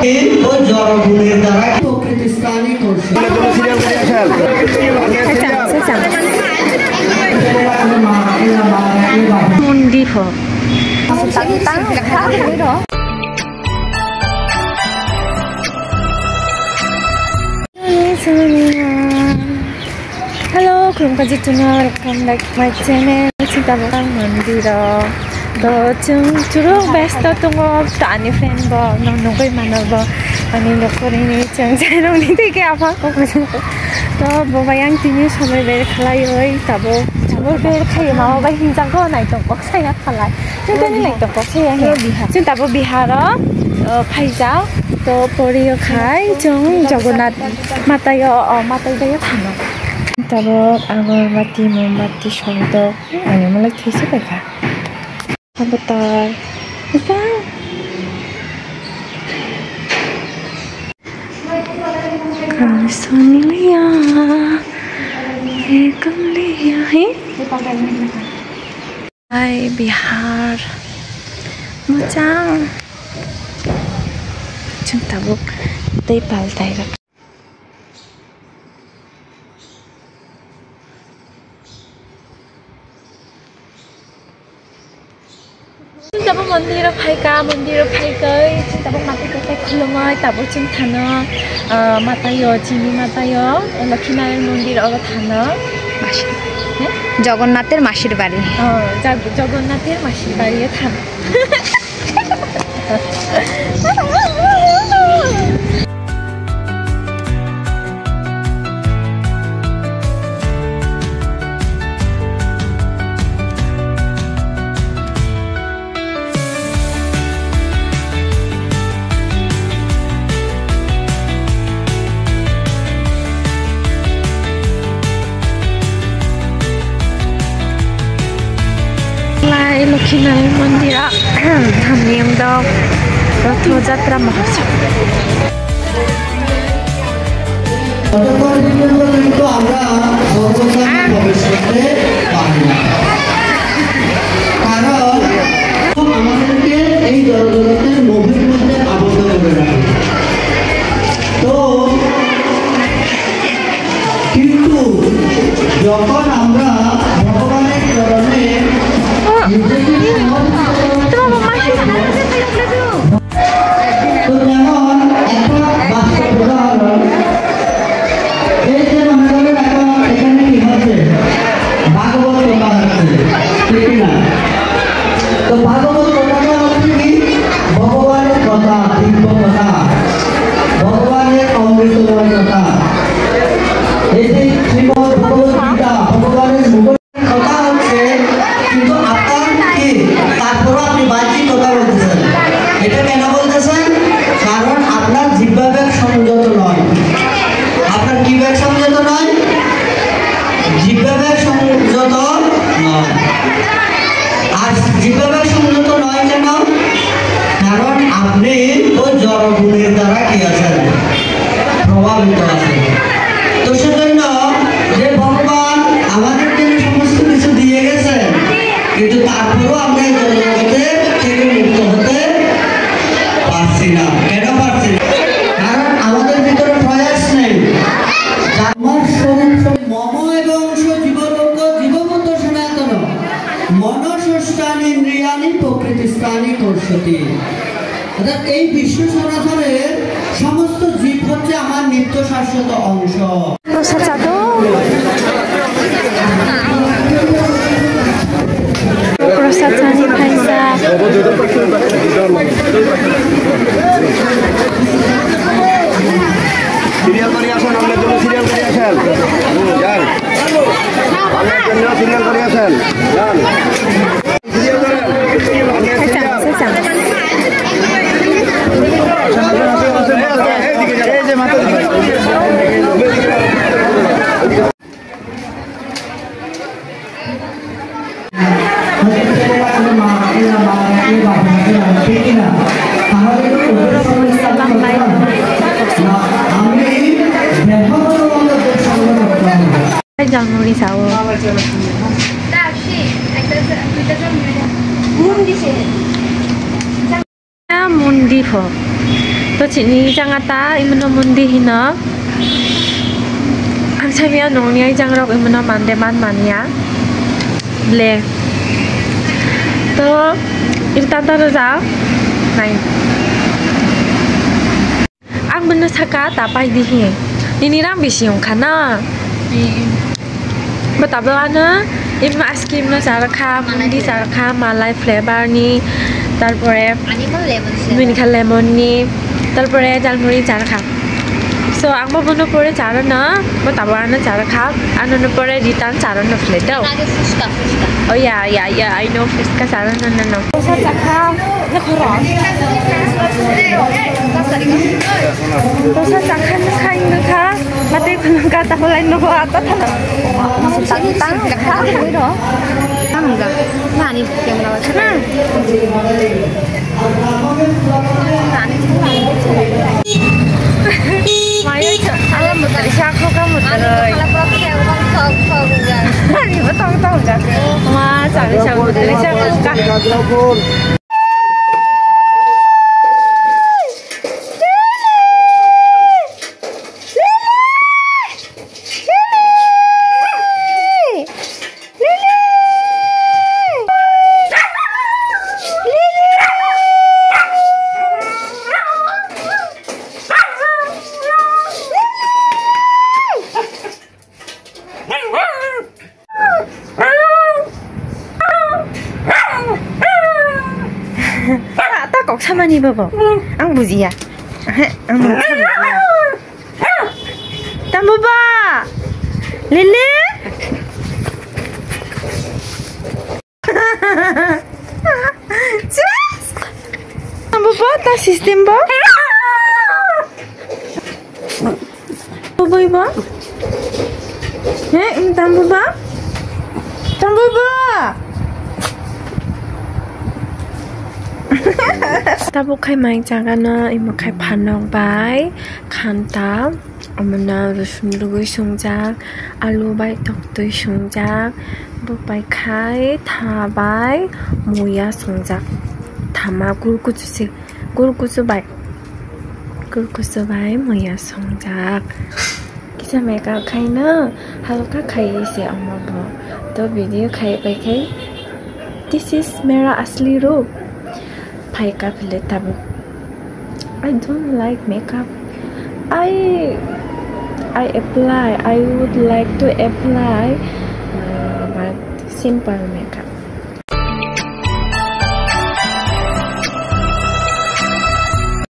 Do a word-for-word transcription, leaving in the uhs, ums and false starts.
এই জড়গুণের দ্বারা প্রকৃতিস্থানী করছে। Mundi ho. Hello, khulumkha jituna, welcome back to my channel. Chwng tabuk ang mondiro. To chwng churuk besto tongo, to ani friend bo, no nugwi mano bo, ani nokhorini chwng chwrwngni tei khe apha kok bwswk. To bo bai ang tini somoi ber khlaiwi tabuk, tabuk ber khaio mama bai hinjago naitong kok saya khalai. Chwng tini naitong kok saya he. Chwng tabuk Biharo, uh, phaijak, to porio khai chwng Jagannath mataio, o matai daio thangno. Tabuk agor bati, mombati, sodok, ani mulai thesi paikha. Avatar. Isa. Kamsoni liya, ekam liya, he? Hai Bihar. Muchang. Chwng tabuk tei paltai rok. Chwng tabuk mondiro phaikha, mondiro phaikai, chwng tabuk matai kaisa khulumai, tabuk chwng thano, ah, mataio, chini mataio, Lokhinarayan mondir oro thano. Masir. He? Jogonnather masir bari. Oh, Jag-, Jogonnather masir bari thano. Lai Lokhinarayan mondiro hamni wngdo Rotho Jatra Mahotsav. ততক্ষণ পর্যন্ত কিন্তু আমরা স্বর্গধামে প্রবেশ করতে পারি না। কারণ আমাদেরকে এই জড়জগতের মোহের মধ্যে আবদ্ধ করে রাখে। তো কিন্তু যখন আমরা ভগবানের চরণে নিজেকে সমর্পিত করে তো যেমন একটা বাস্তব উদাহরণ, এই যে মনে করেন এখন এখানে কি হচ্ছে? ভাগবত কথা হচ্ছে, ঠিক কি না? তো ভাগবত কথাটা হচ্ছে কি? ভগবানের কথা, দিব্য কথা, ভগবানের অমৃতময় কথা। এই যে শ্রীমদ্ ভগবত গীতা, ভগবানের মুখ কথা হচ্ছে, কিন্তু আপনার কি? তারপরও আপনি বাহ্যিক কথা বলতেছেন। এটা কেন বলতেছেন? কারণ আপনার জিহ্বাবেগ সংযত নয়। আপনার কি বেগ সংযত নয়? জিহ্বাবেগ সংযত নয়। আর জিহ্বাবেগ সংযত নয় কেন? কারণ আপনি ওই জড়গুণের দ্বারা কি আছেন? প্রভাবিত আছেন। তো সেজন্য যে ভগবান আমাদের জন্য সমস্ত কিছু দিয়ে গেছেন, কিন্তু তারপরেও আমরা এই জড়জগতে থেকে মুক্ত হতে পারছি না। কেন পারছি না? কারণ আমাদের ভিতরে প্রয়াস নেই। আমার স্বরূপ মম এবং স জীবলোক জীবভূত সনাতন মনসস্তানি ইন্দ্রিয়াণি প্রকৃতিস্তানি কর্ষতি। অর্থাৎ এই বিশ্ব সনাতনের সমস্ত জীব হচ্ছে আমার নিত্য শাশ্বত অংশ। Prosad chado. Prosad chani phaisa. Serial করে আসেন, আপনার জন্য সিরিয়াল করে আসেন। যান। আপনার জন্য সিরিয়াল করে আসেন। যান। সিরিয়াল করেন। আপনার সিরিয়াল। এই যে মাথা দিকে। Hai, jangmuni sao. Mundi pho. To chini janga ta imano mundi hino. Ang sabi ya nongni ai jang rok imano mande man mania. Ble. To im tanta roja. Nai. Ang bono saka ta pai di hi. Nini rang bisi wngkha na? Bo tabuk ano im ice cream no charwkha, mundi charwkha, malai flavor ni, tarpore bini kha lemon ni, tarpore jalmuri charwkha. So ang bo bono pore charwno, bo tabuk ano charwkha, ano no pore return charwno fle do. Oh yeah, yeah, yeah, I know fuska charwno no no. Dosa chakha. Dosa chakha nukha, nukha. Mate khunukha, takulai nugo, ato thana. Tang, tang, tang. Tang ga. Nani camera wa. Hmm. Mayo, ala mutai, sakho ka mutai. Ani ba tong tong ja. Ma, sabi, sabi, mutai, sakho ka. Ta, ta kok samani bobo. Ang bujiya. He, ang bujiya. Tambuba. Lele. Tambuba, ta system bo. Boi ba? He, tambuba? Tambuba? Tabuk khai mai jaga no, imo khai phanok bai, khanta, omono rosun rugui sungjak, alu bai toktui sungjak, bo bai khai tha bai muya sungjak, thama kurkusu se. Kurkusu bai, kurkusu bai muya songjak. Kisa makeup khaina halka khai se omo bo. To video khai bai khai. This is mera asli roop. Phai ka phile tabuk. I don't like makeup. I, I apply. I would like to apply, uh, but simple makeup.